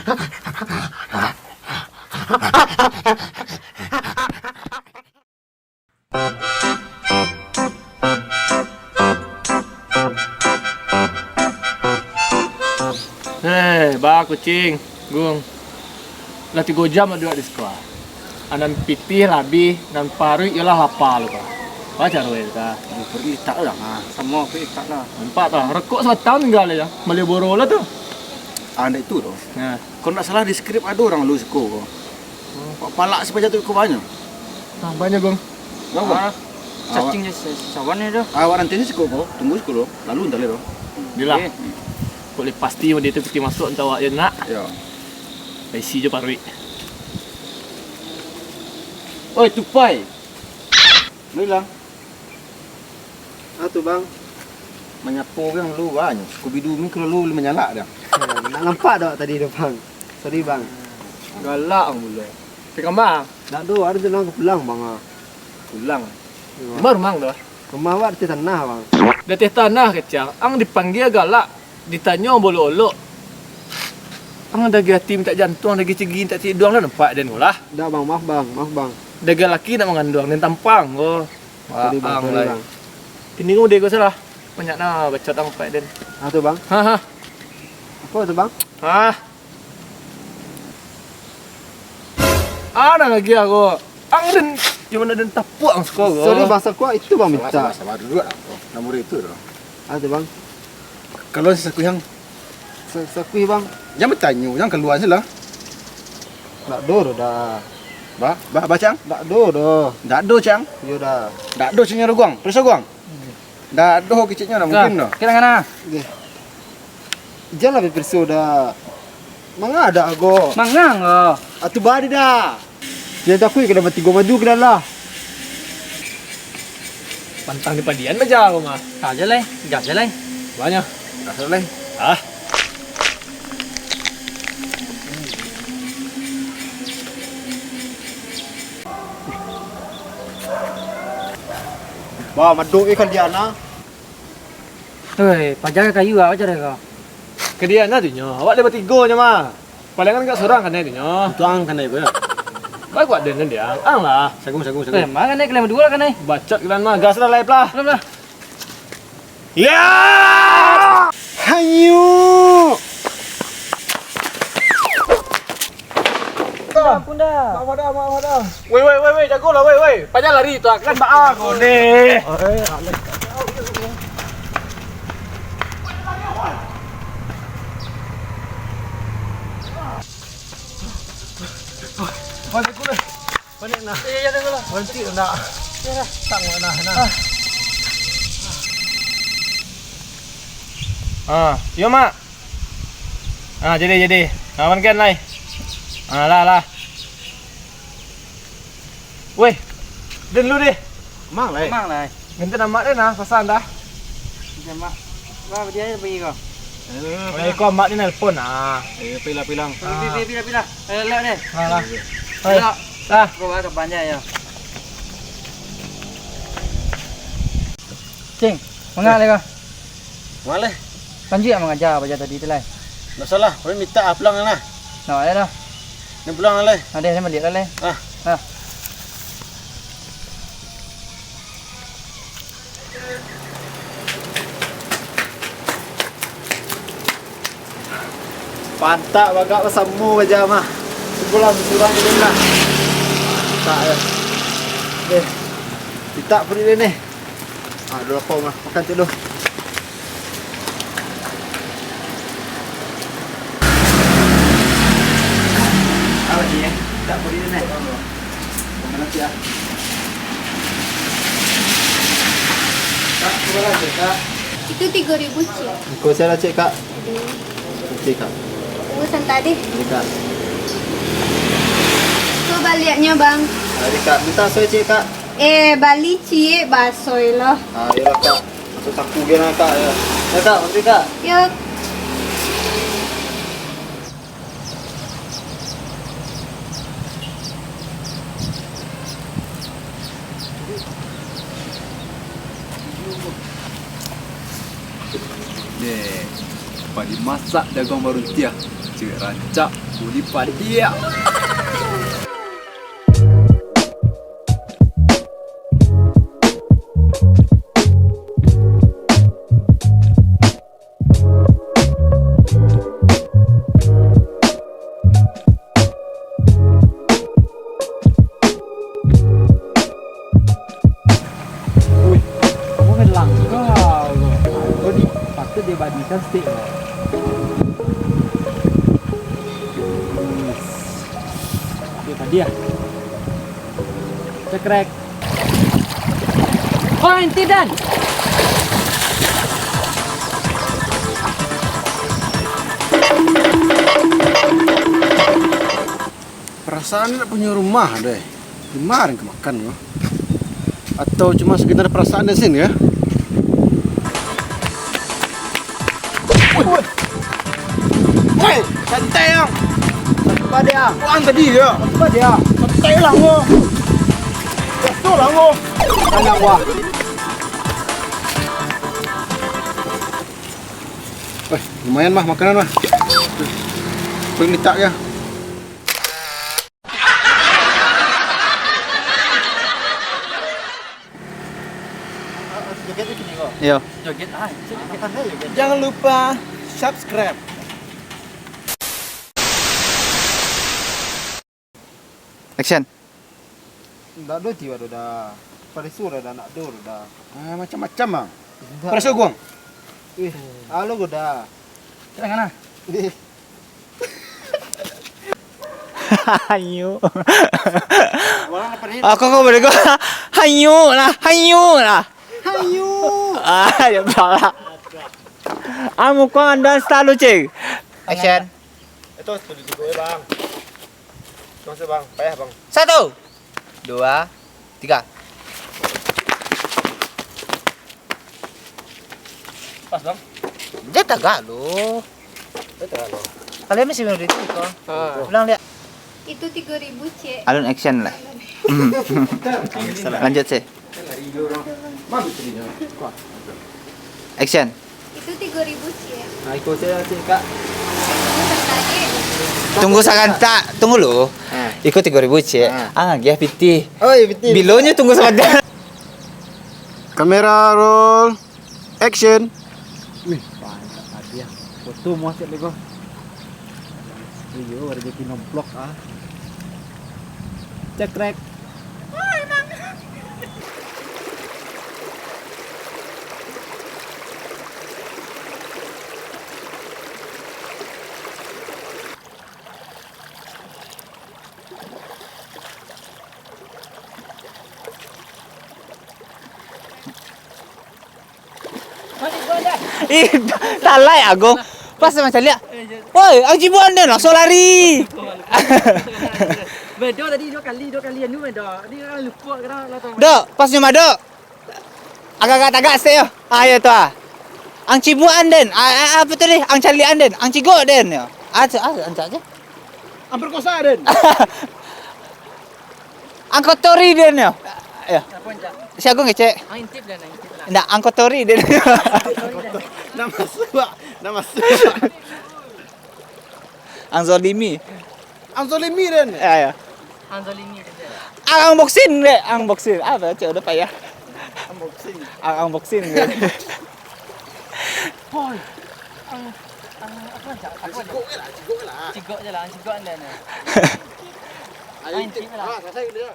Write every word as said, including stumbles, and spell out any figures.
Hei, ba kucing, Gung. Lah tigo jam lah duduak di siko. Nan pitih labiah, nan paruik yo lah lapa lo, Pak. Ba caro e, Pak? Yo, paruik litak lah. Ha, samo paruik litak lah. Nampak tu, rokok sabatang tingga lai, Malboro lah tu. Ah, ndak itu doh. Nah. Kalau ndak salah di skrip ado urang lu siko ko. Wak palak si paja tu ko banyak. Nah, banyak, Gung. Bang, Bang. Ah, cacing je sa-, sawan ni doh. Awak nanti siko ko, tunggu siko lo. Lalu ntar lo. Iyolah. Oke. Kok lai pasti dia tu pitih masuak, antah awak je nak. Yo. Isi je paruik. Oi, tupai. Lu ilang. Ah, tu, Bang. Manyapo urang lu, Bang. Scooby-Doo ni kalau lu, lu manyalak dah. Ndak nampak dah tadi tu, Bang. Sorry, Bang. Galak ang mulai. Pai kama? Ndak do, ado tu nang ka pulang, Bang, ah. Pulang? Iyo. Di ma rumah ang tu? Rumah awak di ateh tanah, Bang. Di ateh tanah, kecek. Ang dipanggia galak, ditanyo bolok-olok. Ang dagiah ati mintak jantuang, dagiah cigi mintak tiduang lah nampak den ko lah. Ndak, Bang, maaf, Bang, maaf, Bang. Dagiah laki nak manganduang, den tampang ko. Sorry, Bang, sorry, Bang. Kini ko mode ko salah. Banyak nah bacot ang nampak den. Ah, tu, Bang. Ha, ha. Apo tu, Bang? Ha. Ah, nan agiah ko. Ang den, cuma den tapuak ang siko ko. Sorry, Bang, sakuak itu, Bang, mintak. Sabar, sabar, sabar, duduak lah. Namo itu tu. Ah, tu, Bang. Kalau sakuih ang. Sa-, sakuih, Bang. Jan batanyo, jan kalua se lah. Ndak do doh, dah. Ba, ba, ba, Cang? Ndak do doh. Ndak do, Cang? Iyo, dah. Ndak do, Cang, nyo guang. Pareso guang. Ndak ado keceknyo dah, mungkin dah. Kira ngana? Deh. Janlah bapiso dah. Manga dah ago. Manga nggo? Atu bari dah. Jan takuik ka dalam tigo maju ka dalam lah. Pantang di padian baja ko mah. Gas je lai, gas je lai. Banyak. Gas je lai. Ah. Ba, madok ikan Diana. Oi, paja ka kayu awak cari ko. Ka Diana tu nyo, awak lai batigo nyo mah. Palingan ka surang kanai tu nyo. Tuang kanai ko yo. Baik kuat den dia. Ang lah. Sagung, sagung, sagung. Eh, mah kanai kalian baduo lah kanai. Bacot kalian mah, gas lah, laip lah. Belum lah. Ya! Hayu! Punda, punda. Mak Fada, Mak Fada. Weh, weh, weh, weh, jagolah, weh, weh. Paja lari tu, kan baa kau ni. Panik, panik. Panik nah. Iyo, iyo, tunggu lah. Baranti nak. Iyo lah. Tak nak nah, nah. Ah. Ah, iyo, Mak. Ah, jadi, jadi. Ah, amankan, lai. Ah, lah, lah. Weh, den lu deh. Mang, lai. Mang, lai. Ganti nama deh nah, pasan dah. Macam mak. Wah, dia aja pergi kau. Eh, kau mak ni nelpon ah. Eh, pilang, pilang. Pi, pi, pi, pilang, pilang. Eh, lewat deh. Nah, lah. Pilang. Dah. Kau bawa ke panjang ya. Cing, manga lai kau? Manga lai? Lanjuik mangaja paja tadi tu lai. Ndak salah, kami minta ah pulang lah. Nah, ya dah. Ni pulang lah lai. Ada ni balik lah lai. Ah. Ah. Pantak bagak basamo baja mah. Simpulan surang dulu lah. Tak ya. Eh, pitak perut dia ni. Ah, dulu lapau mah. Makan cek dulu. Ah, ni eh. Pitak perut dia ni. Makan nasi ah. Kak, berapa lagi, Kak? Itu tiga ribu, Cik. Kau saya lah, Cik, Kak. Oke, Kak. Tunggu sebentar deh. Oke, Kak. Tuh baliaknya, Bang. Tadi, Kak. Minta soy, Cik, Kak. Eh, bali, Cik. Basoy lah. Ah, iyalah, Kak. Masuk saku gini, Kak. Ya, ya, Kak. Makasih, Kak. Yuk. Deh, padi masak daguang baruntiah, cewek rancak. Dipadiak. Wih, kamu main langka lo. Kau di, patut dia badikan stick lo. Wis. Oke, tadi ya. Cekrek. Oh, inti dan. Perasaan ndak punyo rumah doh. Di ma den ka makan ko? Atau cuma sekedar perasaan den sen ko? Woi, santai ang. Satu padi ang. Wah, ang tadi yo. Satu padi ang. Santai lah ko. Biaso lah ko. Tanang wah. Woi, lumayan mah makanan mah. Paling letak yo. Iyo. Jangan lupa subscribe. Action. Ndak do tiba do dah. Pareso dah, dah nak do dah. Ah, macam-macam ah. Ndak. Pareso guang. Ih, alo ko dah. Jangan ah. Ih. Hanyu. Aku kau boleh gua. Hanyu lah, hanyu lah. Hanyu. Ah, ya salah. Ah, muka anda selalu, cik. Action. Itu setuju juga ya, Bang. Masuk, Bang. Payah, Bang. Satu, dua, tiga. Pas, Bang. Dia tagak lu. Dia tagak lu. Kalian masih minum itu kok. Ah. Ulang, lihat. Itu tiga ribu, Cek. Alun action lah. Lanjut sih. Action. Itu tiga ribu, Cek. Nah, iko sajo, Cek, Kak. Tunggu sagantak, tunggu lu. Ah. Iko tiga ribu, Cek. Ah. Ah, agiah pitih. Oh, iya, pitih. Bilonyo tunggu sagantak. Kamera roll. Action. Wih, banyak hadiah. Foto muah siap lego. Iyo, rezeki nomplok ah. Cekrek. Ih, talai Agong. Pas macam liak. Woi, ang cibuak den, langsung lari. Bedo tadi dua kali, dua kali anu bedo. Tadi orang lupa kena lah tu. Dok, pas nyo mah, Dok. Agak-agak tagak sikik yo. Ah, yo tu ah. Ang cibuak den. Ah, ah, apo tu deh? Ang caliak den. Ang cigok den yo. Ah, tu, ah, ancak je. Ang perkosa den. Ang kotori den yo. Yo. Apo ancak? Si Agung kecek. Ang intip den, ang intip lah. Ndak, ang kotori den. Nak masuk, Pak. Nak masuk, Pak. Ang zolimi. Ang zolimi den. Yo, yo. Ang zolimi den. Ang, ang boxing dek, ang boxing. Ah, baco udah payah. Ang boxing. Ang, ang boxing dek. Hoi. Ang, ang, apo ancak? Apo ancak? Cigok je lah, cigok je lah. Cigok je lah, cigok den. Ayo, ang intip lah. Ah, kasih dulu.